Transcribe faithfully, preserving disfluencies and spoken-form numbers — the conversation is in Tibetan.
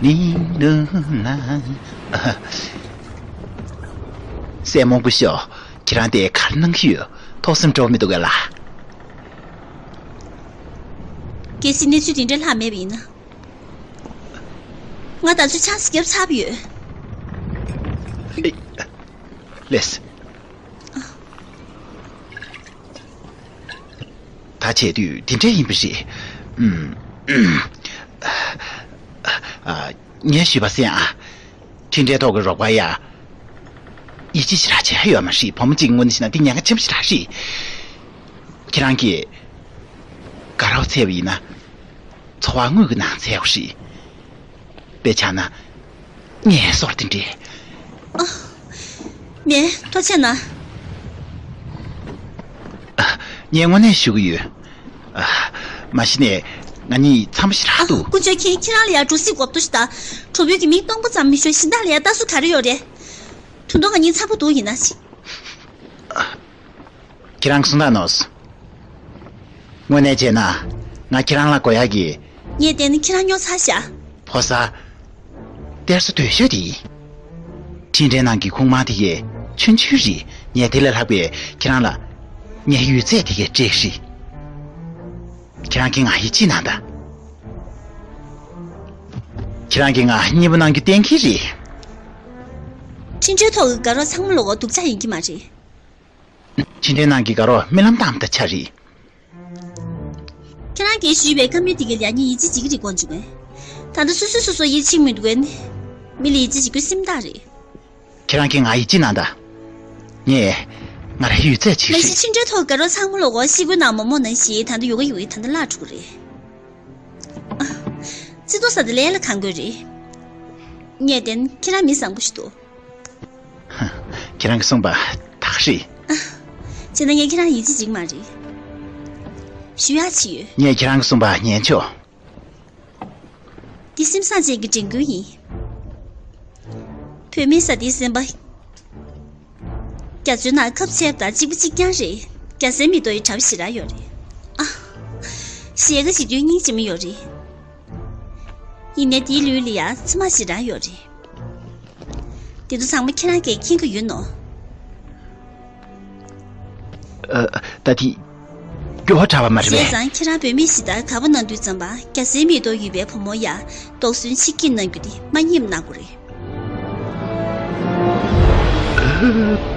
ནི་ནུ་ན། སྲས་མོ་སྐུ་ཞབས། ཁྱེད་རང་དེ་ག་རེ་གནང་གི་ཡོད། ཐུགས་སེམས་སྤྲོ་མི་འདུག་གས་ལགས། གལ་སྲིད་གནས་ཚུལ་དེ་འདྲ་ལྷག་མེད་པ་ཡིན་ན། ང་ད་ཚོད་ཆང་སི་རྒྱབ་ཚར་བ་ཡོད། ཨེ། ལེས། ད་བྱས་དུས་འདི་འདྲ་ཡིན་པ་རེད། ཨུམ། ཨ། ངས་ཞུས་པ་གསན་ཨ། འཕྲིན་ཕྲན་ཐོག་གི་རོགས་པ་ཡ། ཡིད་ཆེས་ཞེ་དྲག་བྱས་ཡོད་མ་རེད། བུ་མོ་གཅིག་ངོས་ནས་བྱས་ན་འདི་ཉེན་ཁ་ཆེན་པོ་ཞེ་དྲག་རེད། ཁྱེད་རང་གིས་དགའ་རབ་འཚལ་བ་ཡིན་ན། འཚོ་བ་དངུལ་གྱི་ནང་འཚལ་དགོས་རེད། དཔེ་ཆ་ན། ངའི་སོར་དེ་འདྲས། ཨ། མེད། ཐུགས་རྗེ་གནང་། ངས་དངོས་གནས་ཞུ་གི་ཡོད། ཨ། མ་གཞི་ནས་ང་གཉིས་འཚམ་པོ་ཞེ་དྲག་འདུག། དཀོན་མཆོག་མཁྱེན། ཁྱེད་རང་ལ་ཡ་འགྲོ་སྲིད་གོ་ཐུབ་ཤི་ད། གྲོགས་པོའི་གི་མིང་སྟོང་པ་ཙམ་མི་ཤོད། གཞན་དག་ལ་ཡ་ལྟ་སུ་ག་རེ་ཡོད་རེད། ད་དུང་ང་གཉིས་འཚམ་པོ་འདུག་ཡིན་ན་ཅི། ཁྱེད་རང་གིས་གསུངས་དང་ནོར་སོང་། དངོས་གནས་བྱས་ན། ང་ཁྱེད་རང་ལ་དགོས་ཡག་གི། ངས་བལྟས་ན་ཁྱེད་རང་རྙོག་ཚ་ཤག། ཕོ་གསར། གཏེར་སོ་སྡོད་ཤོས་དེ་ཡིན། འཕྲིན་ཕྲན་ནང་གི་ཁུག་མ་དེ་གས་ཆུང་ཆུང་རེད། ངས་དེ་ལས་ལྷག་པའི་ཁྱེད་རང་ལ། ངའི་ཡོད་ཚད་དེ་གས་སྤྲད་ཀྱི་རེད། ཁྱེད་རང་གིས་ང་ཡིད་ཆེས་གནང་དང་། ཁྱེད་རང་གིས་ང་མཉེས་པོ་གནང་རྒྱུ་གཏན་འཁེལ་རེད། འཕྲིན་ཕྲན་ཐོག་གི་དགའ་རོགས་ཚང་མ་ལོག་གོ་སྡུག་ཅག་ཡིན་གྱི་མ་རེད། འཕྲིན་ཕྲན་ནང་གི་དགའ་རོགས་རྨི་ལམ་ལྟ་བུ་དང་ཆ་རེད། ཁྱེད་རང་གིས་ཞུས་པའི་བཀའ་མོལ་དེ་གའི་ལ་ངས་ཡིད་ཆེས་བྱེད་ཀྱི་རེད་དགོངས་བྱུང་ངས། ད་ལྟ་སོ་སོས་སོ་སོར་ཡིད་ཆེས་མི་འདུག་གས་ནི། མི་ལ་ཡིད་ཆེས་བྱེད་རྒྱུ་སེམས་ཐག་རེད། ཁྱེད་རང་གིས་ང་ཡིད་ཆེས་གནང་དང་། ངས་ང་རང་ཡོད་ཚད་བྱེད་ཀྱི་རེད། མ་གཞི་འཕྲིན་ཕྲན་ཐོག་དགའ་རོགས་ཚང་མ་ལོག་གོ་ཤི་གོའི་ནང་མོག་མོག་ནང་བཞིན་ད་ལྟ་ཡོ་ག་ཡོ་ག་ཡིན། ད་ལྟ་བརླག་འགྲོ་གི་རེད། ཨ། རྩེ་ཏོག་ཟ་དེ་ལས་ལ་གང་དགོས་རེད། ངས་བལྟས་ན་ཁྱེད་རང་མི་བཟང་པོ་ཞིག་འདུག། ཁྱེད་རང་གིས་གསུངས་པ་དག་རེད། བྱས་ན་ངས་ཁྱེད་རང་ཡིད་ཆེས་བྱེད་ཀྱི་མ་རེད། ཞུ་ཡག་ཅིག་ཡོད། ངས་ཁྱེད་རང་གིས་གསུངས་པ་ཉན་ཆོག། འདི་སེམས་བཟང་ཅན་གྱི་དྲན་སྐུལ་ཡིན། བུད་མེད་ཟེར་དེའི་སེམས་པ། རྒྱ་མཚོའི་ནང་ཁབ་ཚད་དང་གཅིག་པ་གཅིག་རྐྱང་རེད། རྒྱ་སེར་མིག་ཏོ་ཡི་གྲྭ་པ་ཞེ་དྲག་ཡོད་རེད། ཨ། གཞས་ཀ་བྱེད་དུས་སྙིང་རྗེ་མོ་ཡོད་རེད། ཡིན་ནའི་དེའི་ལུས་ལ་ཡ་མཚན་མ་ཞེ་དྲག་ཡོད་རེད། དེ་ཚོ་ཚང་མ་ཁྱེད་རང་གིས་མཁྱེན་གྱི་ཡོད་ནོ། ཨ། ད་དེ་སྐྱོ་བོ་འདྲ་བ་མ་རེད་པས། བྱས་ཙང་ཁྱེད་རང་བུད་མེད་ཞིག་དང་དགའ་པོ་གནང་དུས་ཙམ་པ་རྒྱ་སེར་མིག་ཏོ་ཡོད་པའི་བུ་མོ་ཡ་དོགས་ཟོན་ཆེ་བསྐྱེད་གནང་རྒྱུ་དེ་མ་ཉེས་པ་གནང་དགོས་རེད།